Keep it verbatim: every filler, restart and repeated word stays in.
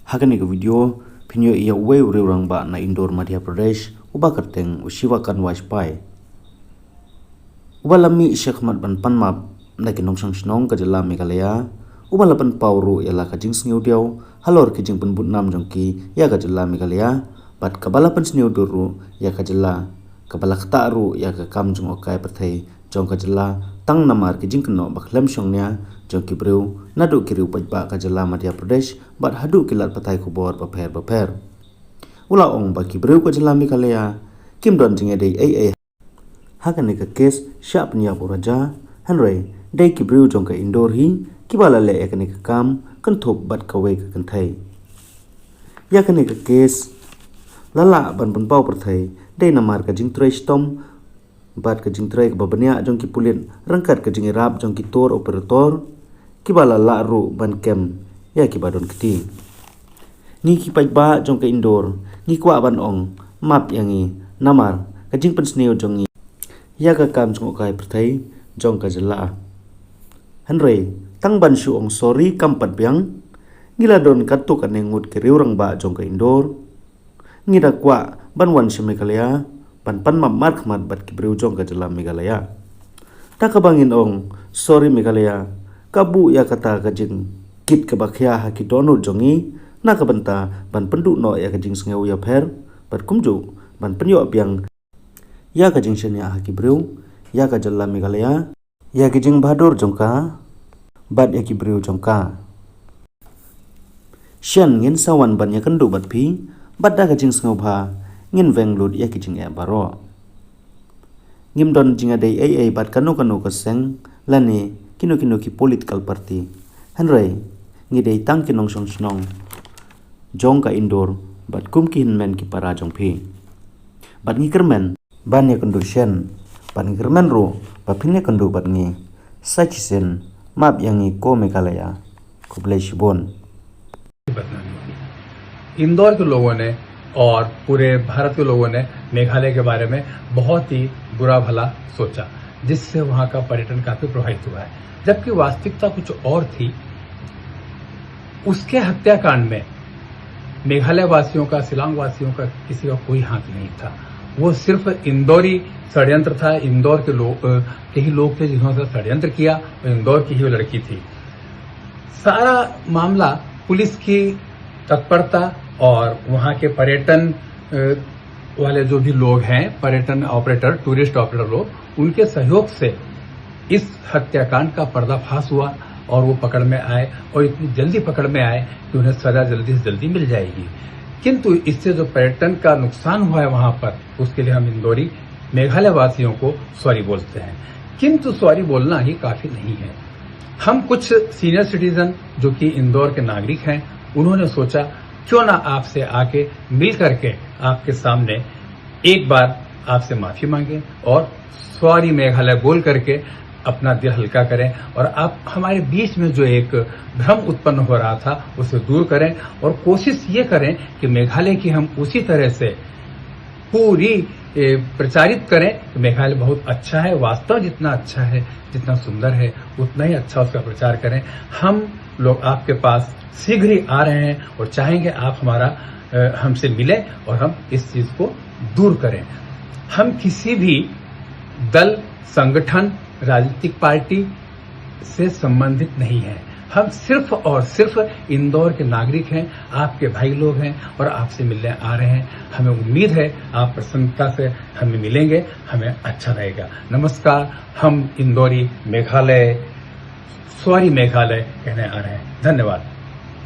Ha kane ka video phin ïohi ïa uwei u riew rangbah na Indore, Madhya Pradesh, uba kyrteng u Shiva Kanwal Pai, uba la mih shakhmat ban pan map na ki nongshong shnong ka jylla Meghalaya, uba la pynpaw ruh ïa la ka jingsngewdiaw halor ki jingpynbud nam jong ki ïa ka jylla Meghalaya, bad kaba la pynsngewdur ruh ïa ka jylla, kaba la ktah ruh ïa ka kam jngohkai pyrthei jong ka jylla, tang namar ki jingkynnoh ba khlem shongnia jong ki briew naduh ki riew paidbah ka jylla Madhya Pradesh bad haduh ki lad pathai khubor bapher bapher. U la ong ba ki briew ka jylla Meghalaya kim don jingïadei ei ei ha kane ka kes shah pynïap u Raja, hynrei dei ki briew jong ka Indore hi kiba la leh ïa kane ka kam kynthup bad kawei ka kynthei. Ïa kane ka kes la lah ban pynpaw pyrthei dei namar ka jingtrei shitom bad ka jingtrei kaba bniah jong ki pulit ryngkat ka jingïarap jong ki tour operator, kiba la lah ruh ban kem ïa kiba don kti. Ngi ki paidbah jong ka Indore ngi kwah ban ong map ïa ngi namar ka jingpynsniew jong ngi ïa ka kam jngohkai pyrthei jong ka jylla. Hynrei tang ban shu ong sorry kam pat biang. Ngi la don katto katne ngut ki riew rangbah jong ka Indore. Ngi da kwah ban wan sha Meghalaya ban pan map markhmat bad ki briew jong ka jylla Meghalaya. Da kaba ngin ong sorry Meghalaya, ka buh ïa kata ka jingkit kaba khia ha ki dohnud jong ngi, na ka bynta ban pynduh noh ïa ka jingsngew ïapher bad kumjuh ban pynïoh biang ïa ka jingshaniah ha ki briew, ïa ka jylla Meghalaya, ïa ki jingbhadur jong ka bad ïa ki briew jong ka. Shen ngin sa wan ban ïakynduh bad phi bad da ka jingsngewbha ngin weng lut ïa ki jingeh baroh. Ngim don jingïadei ei ei bad kano kano ka seng lane kino kino ki political party. Hynrei ngi dei tang ki nongshong shnong jong ka Indore bad kum ki hynmen ki para jong phi. Bad ngi kyrmen ban ïakynduh shen, bad ngi kyrmen ruh ba phin ïakynduh bad ngi. Sa shisien, map ïa ngi ko Meghalaya. Khublei shibun. बदनामी होगी। इंदौर के लोगों ने और पूरे भारत के लोगों ने मेघालय के बारे में बहुत ही बुरा भला सोचा, जिससे वहाँ का पर्यटन काफी प्रभावित हुआ है, जबकि वास्तविकता कुछ और थी। उसके हत्याकांड में मेघालय वासियों का, शिलांग वासियों का, किसी का कोई हाथ नहीं था। वो सिर्फ इंदौरी षड्यंत्र था। इंदौर के लोग, के ही लोग थे जिन्होंने षड्यंत्र किया और इंदौर की ही वो लड़की थी। सारा मामला पुलिस की तत्परता और वहाँ के पर्यटन वाले जो भी लोग हैं, पर्यटन ऑपरेटर, टूरिस्ट ऑपरेटर लोग, उनके सहयोग से इस हत्याकांड का पर्दाफाश हुआ और वो पकड़ में आए और इतनी जल्दी पकड़ में आए कि उन्हें सजा जल्दी से जल्दी मिल जाएगी। किंतु इससे जो पर्यटन का नुकसान हुआ है वहाँ पर, उसके लिए हम इंदौरी मेघालय वासियों को सॉरी बोलते हैं। किंतु सॉरी बोलना ही काफी नहीं है। हम कुछ सीनियर सिटीजन जो कि इंदौर के नागरिक हैं, उन्होंने सोचा क्यों ना आपसे आके मिल करके आपके सामने एक बार आपसे माफी मांगे और सॉरी मेघालय बोल करके अपना दिल हल्का करें और आप हमारे बीच में जो एक भ्रम उत्पन्न हो रहा था उसे दूर करें और कोशिश ये करें कि मेघालय की हम उसी तरह से पूरी प्रचारित करें कि मेघालय बहुत अच्छा है। वास्तव जितना अच्छा है, जितना सुंदर है, उतना ही अच्छा उसका प्रचार करें। हम लोग आपके पास शीघ्र ही आ रहे हैं और चाहेंगे आप हमारा हमसे मिलें और हम इस चीज को दूर करें। हम किसी भी दल, संगठन, राजनीतिक पार्टी से संबंधित नहीं है। हम सिर्फ और सिर्फ इंदौर के नागरिक हैं, आपके भाई लोग हैं और आपसे मिलने आ रहे हैं। हमें उम्मीद है आप प्रसन्नता से हमें मिलेंगे, हमें अच्छा रहेगा। नमस्कार। हम इंदौरी मेघालय सॉरी मेघालय कहने आ रहे हैं। धन्यवाद।